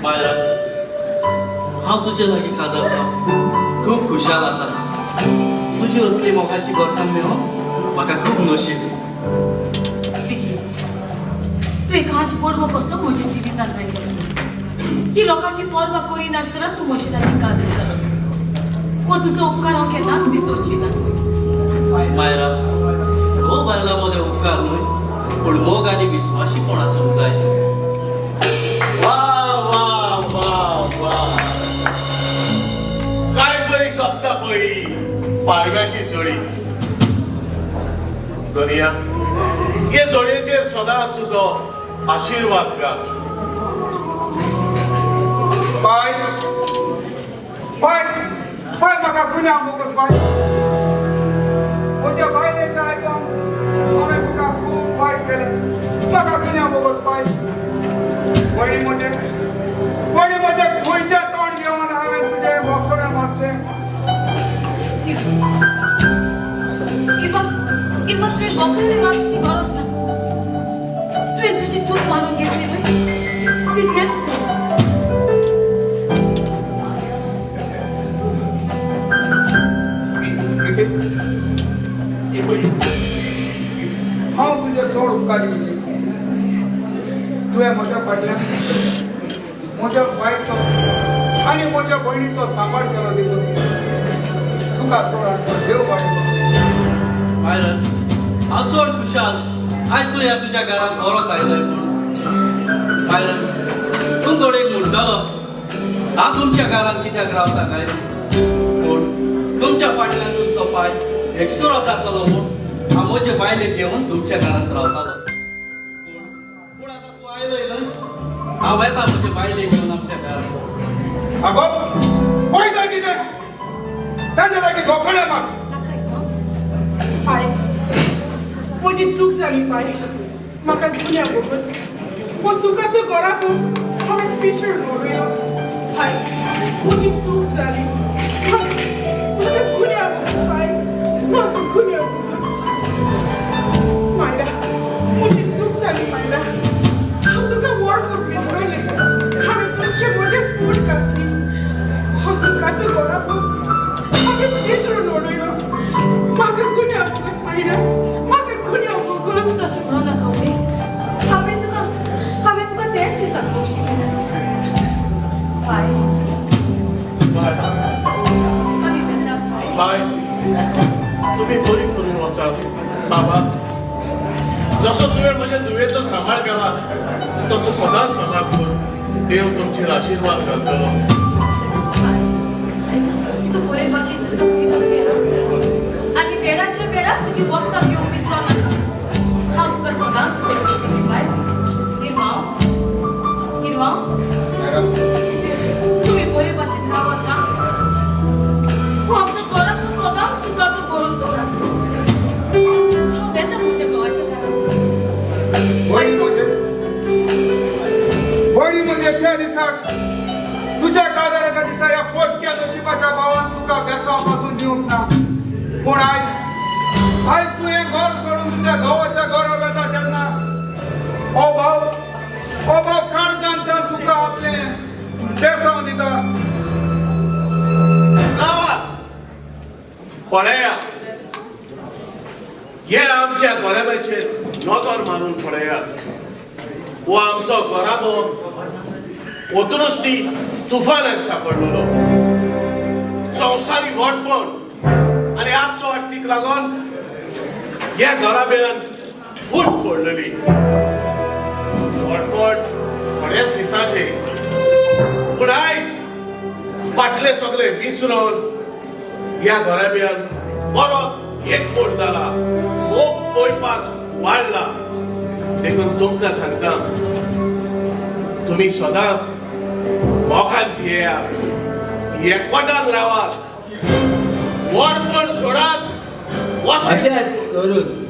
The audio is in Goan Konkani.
मायरा, हांव तुजे लागीं काजार जावन खूब खुशाल आसा. तुजी असली मोगाची घरकान्न मेळोन म्हाका खूब नशीब. विकी, तूं कांच पडवो कसो म्हज्या जिवितांत आयलो. ही लोकांची पर्वा करिनासतना तूं म्हजे लागीं काजार जालो. हो तुजो उपकार हांव केन्नाच विसरची ना. मायरा, घोव बायलां मदें उपकार न्हय, पूण मोग आनी विस्वाशीपण आसूंक जाय. वा वा वा वा, काय बरी सोबता पळय पारव्याची जोडी. धनया, हे जोडयेचेर सदांच तुजो आशिर्वाद घाल. बाय, बाय, बाय, म्हाका गुन्यांव बोगस बाय. म्हज्या बायलेचें आयकून हांवें तुका खूब वायट केलें. म्हाका गुन्यांव बोगस बाय. भयणी म्हजें, भयणी म्हजें, खंयचें तोंड घेवन हांवें तुजें बोगसणें मागचें? इल्मा, इल्मा, तुवें बोगसणें मागची गरज ना. तुवें तुजी चूक मानून घेतली न्हय, तितलेंच पुरो. विकी, हांव तुजे चड उपकारी विकी. तुवें म्हज्या फाटल्यान म्हज्या बायचो आनी म्हज्या भयणीचो सांबाळ केलो देखून तुका चड चड देव बरें करूं. मायरन, हांव चड खुशाल आयज तूं ह्या तुज्या घरांत परत आयलोय म्हूण. मायरन, तूं घडयेक म्हणटलो, हांव तुमच्या घरांत कित्याक रावता काय, पूण तुमच्या फाटल्यान तुमचो पाय एकसुरो जातलो म्हूण हांव म्हजे बायलेक घेवन तुमच्या घरांत रावतालो. पूण पूण आतां तूं आयलोय न्हय, हांव येता म्हजे बायलेक घेवन आमच्या घरांत. आगो, पळयता कितें? तांच्या लागीं घोसणें माग. नाका इल्मा. पाय, म्हजी चूक जाली पाय. म्हाका गुन्यांव बोगस. हो सुखाचो घराबो हांवें पिसडून उडयलो. पाय, म्हजी चूक जाली. म्हाका गुन्यांव बोगस पाय, म्हाका गुन्यांव बोगस. मायरा, म्हजी चूक जाली मायरा. हांव तुका वळखूंक विसरलें. हांवें तुमचे मदें फूट घातली. हो सुखाचो घराबो हांवें पिसडून उडयलो. म्हाका गुन्यांव बोगस मायरा, म्हाका गुन्यांव बोगस. तशें म्हणू नाका उदय. हांवें तुका तेच दिसाक भोगशिल्लें. बाय. आमी वेता बाय. बाय, तुम्ही बरी करून वचात. बाबा, जसो तुवें म्हज्या धुवेचो सांबाळ केला तसो सदांच सांबाळ कर. देव तुमचेर आशिर्वाद घालतलो. बाय, तूं बरे भाशेन तुजो पिलो घे. आनी वेळाच्या वेळार तुजी वखदां घेवंक विसरो नाका. हांव तुका सदांच पळयतलें करतलें बाय. इरमांव, इरमांव. मायरा. तुमी बरे भाशेन रावात हा. हो आमचो घराक तूं सदांच सुखाचो करून दवरात. हांव वेता म्हज्या घोवाच्या घरा. भयणी म्हजे, भयणी म्हजे, त्या दिसाक, तुज्या काजाराच्या दिसा ह्या फोटक्या नशिबाच्या भावान तुका बेसांव पासून दिवंक ना. पूण आयज, आयज तूं हें घर सोडून तुज्या घोवाच्या घरा वता तेन्ना हो भाव, हो भाव काळजांतल्यान तुका आपलें बेसांव दिता. रावात, पळया, हे आमच्या घराब्याचेर नदर मारून पळया. हो आमचो घराबो वतूनच ती तुफानाक सापडलेलो. संवसारी व्हडपण आनी आपसो वाटतीक लागून ह्या घराब्यान फूट पडलेली. व्हडपण थोड्याच दिसाचे, पूण आयज फाटले सगळे विसरून ह्या घराब्यान परत एकमोट जाला, मोग पयपास वाडला. देखून तुमकां सांगता, तुमी सदांच मोगान जियेयात, एकवटान रावात, व्हडपण सोडात. अशेंच करून.